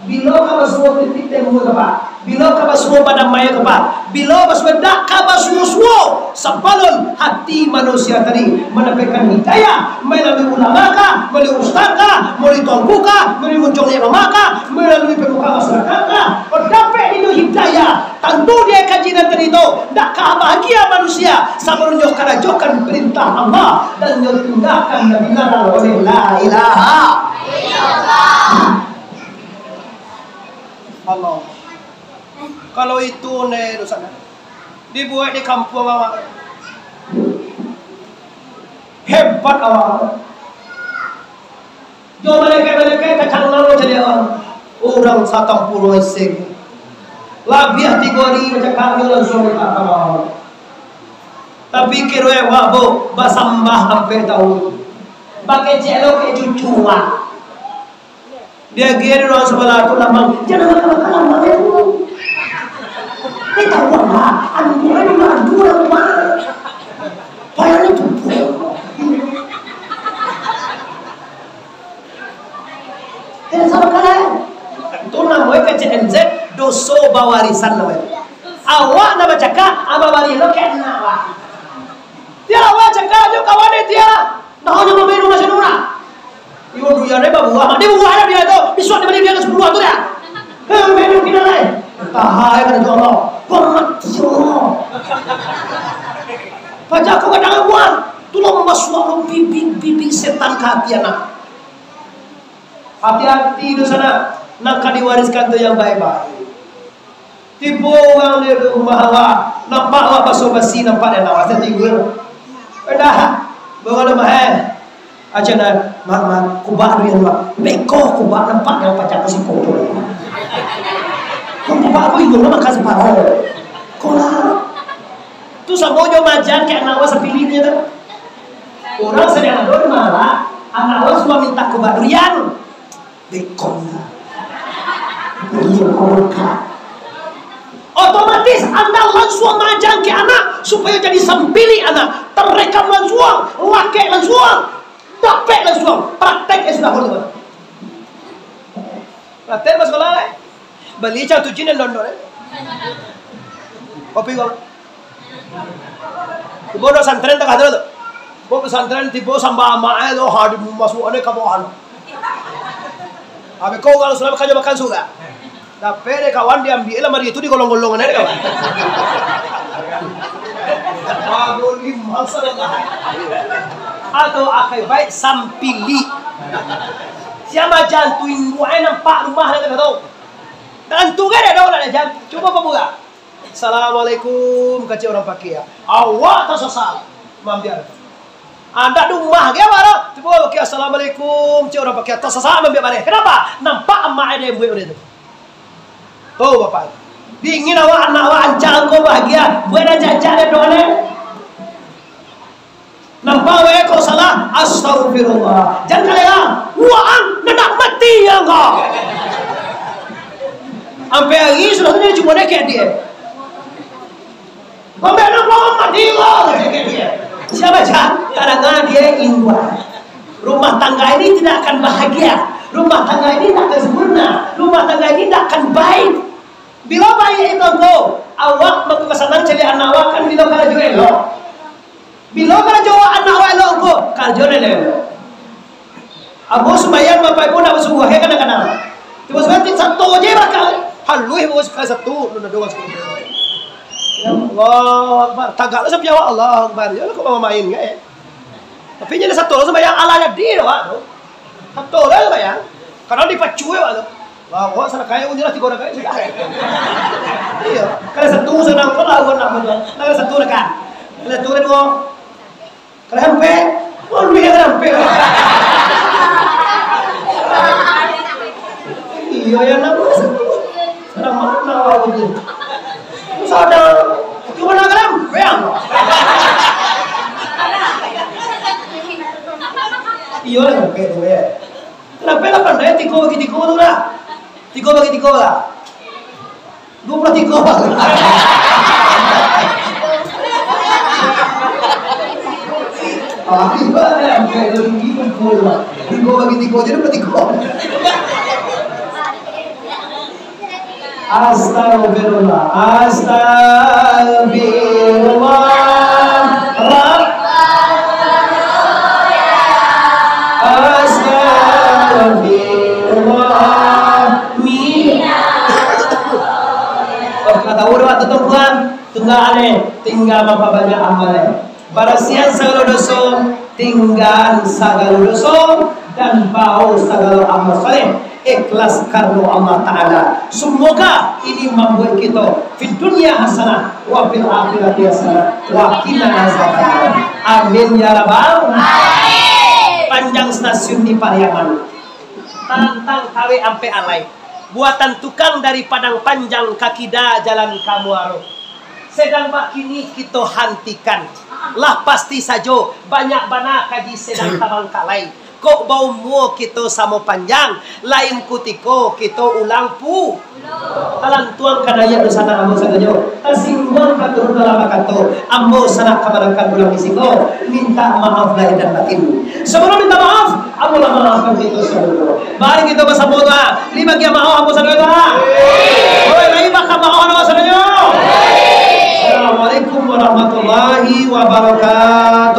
Bilo ka basuo titik tembok ka, Pak? Bilo ka basuo badamai ka, Pak? Bilo basuo dak ka basuo-suo? Sabalun hati manusia tadi mandapekkan hidayah, malalui ulama ka, malalui ustaz ka, malalui tuanku ka, malalui muncuang imam ka, malalui pemuka masyarakat ka, dapek itu hidayah. Tantu dia kaji nan tadi tu, dak ka bahagia manusia, sabalun nyo karajokan perintah Allah, dan nyo tinggakan nan dilarang oleh la ilaha illallah. Allah. Kalau itu, ne, dosa, ne, dibuek di kampuang awak. Hebat awak. Jo malaikat-malaikat tacangang caliak awak. Urang satampuluah isi. Labiah tigo hari bacakak jo langsuang minta maaf. Tapi kiro awak, Bu, basambah ampek taun. Bakecek lo kek cucu, wak. Diagiah dek urang sabalah tu lamang, "Jan makan-makan lamang, ya, Bu." Dia tahu, Abah, anu dia ni madu lah, Abah. Payah ni tubuh. Dia sama kalah. Tu namonyo K C M Z, doso bawarisan namonyo. Awak nak bacakak, abah bari lo kena, Abah. Dia awak cakak jo kawan dia, dia. Tahu nyo mamain rumah saudara. Iyo, dunia ni babuah, mati buah lah dia tu. Bisuak dia bali dia ka sapuluah tu dah. Eh, main rumah kita lai. Tahan, kata Allah. Hormat Allah. Paja ko kadang buah. Tu lah mamasuak lo bibik-bibik setan ka hati anak. Hati-hati tu sanak, nan ka diwariskan tu yang baik-baik. Tibo urang di rumah awak, nampak awak baso basi, nampak di anak awak, tibo. Dah, bawa lemah, eh. Aja nak, mak, mak, kubak tu yang mak. Beko kubak nampak yang pacak ka siko tu. Kau kubak aku ingat makan separuh. Kau lah. Tu samo jo majan ka anak awak sapilih dia tu. Urang sadang ado di malah, anak awak suruah minta kubak durian. Bekon lah. Iya, korka. Otomatis anda lansuang maaja ka anak, supayo jadi sampilik anak. Tarekam lansuang, lakek lansuang, dapek lansuang. Praktek, eh, sudah boleh. Praktek pas sekolah, eh. Bali cang tu jin dan dondon, eh. Kopi, Bang. Tibo do santren tangah tu, tu. Bo pesantren tibo sambah amak e tu, ha, dimasuak e ka bawah. Habis ko kalau sudah makan, makan surang. Dapek dek kawan, diambiak lah mari tu, digolong-golong e dek kawan. Aduh, ni masalah. Atau akai baik sampili. Sia majan tu induak e nampak rumah dah tu. Tantu kan ado lah jan. Cubo pabura. "Assalamualaikum," kecek urang pakia. Awak tasasar, mambiak. Andak di rumah ge awak tu. Tibo pakia, "Assalamualaikum," cek urang pakia, tasasar, mambiak bareh. Kenapa? Nampak amak e den buek bareh tu. Tu, Bapak. Dingin awak, anak awak ancak ko bahagia. Buek nan ancak-ancak den doa ni. Nampak weh kok salah, astagfirullah. Jan kalera, waang, nan nak mati angkau. Ampe ari sudah tu dia cubo dekek dia. Ampe anak kau mati kau, dekek dia. Sia baca, kadang dia induak. Rumah tangga ini tidak akan bahagia. Rumah tangga ini tidak akan sempurna. Rumah tangga ini tidak akan baik. Bilo baik itu ko, awak baku kasanang caliak anak awak kan bilo karajo elok. Bilo karajo anak awak elok ko, karajo elok. Ambo sumbayang bapak ibu nak basungguah, ya, kadang-kadang. Tibo sumbayang, sato je bakal. Haluih bawa sakali sato, nun ado sakali. Ya Allah Akbar. Tagaklah sampai awak, Allah Akbar. Ya, kok main, ya? Tapi jadi sato lah sumbayang, alah jadi, Pak. Sato lah sumbayang. Kadang dipacui, Pak, tu. Lah, awak salah kaya, undilah tigo rakaat sudah. Iya. Kalau satu sana, kau lah, awak nak, nak satu rakaat. Kalau satu, ada dua. Kalau sampai, oh, lebih dari sampai. Iya, yang nama satu. Salah mana awak tu? Sadar. Cuma nak kalam, bang. Iya lah, sampai tu, ya. Kenapa lah pandai tigo bagi tigo tu lah? Tigo bagi tigo lah. Dua puluh tigo. Ah, tigo lah, sampai dua puluh tigo lah. Tigo bagi tigo, jadi dua puluh tigo. Astagfirullah, astagfirullah, Rabb-, astagfirullah, min-, oh, ka tahu doa tu, Tuan? Tungga aleh, tingga mampabanyak amal, eh. Barasiahan sagalo doso, tinggaan sagalo doso, dan bao sagalo amal saleh, ikhlas karano Allah Ta'ala. Semoga ini mambuat kito fid dunya hasanah, wa fil akhirati hasanah, wa qina azabannar. Amin ya rabbal. Amin. Panjang stasiun di Pariaman. Tarantang kawek ampek alai. Buatan tukang dari Padang Panjang ka kida jalan ka Muaro. Sedang bakini kito hantikan. Lah pasti sajo, banyak bana kaji sedang tabangkalai. Kok baumua kito samo panjang, lain kutiko kito ulang pu-, talantuang ka dayah dunsanak ambo sadonyo, tasingguang ka turun dalam bakato, ambo sanak kamanakan pulang di siko, minta maaf lahir dan batin. Sabalum minta maaf, ambo lah maafkan kito sadonyo. Mari kito basamo doa. Ni bagian maaf ambo sadonyo doa. Oi, lai bakal maaf ambo sadonyo. Assalamualaikum warahmatullahi wabarakatuh.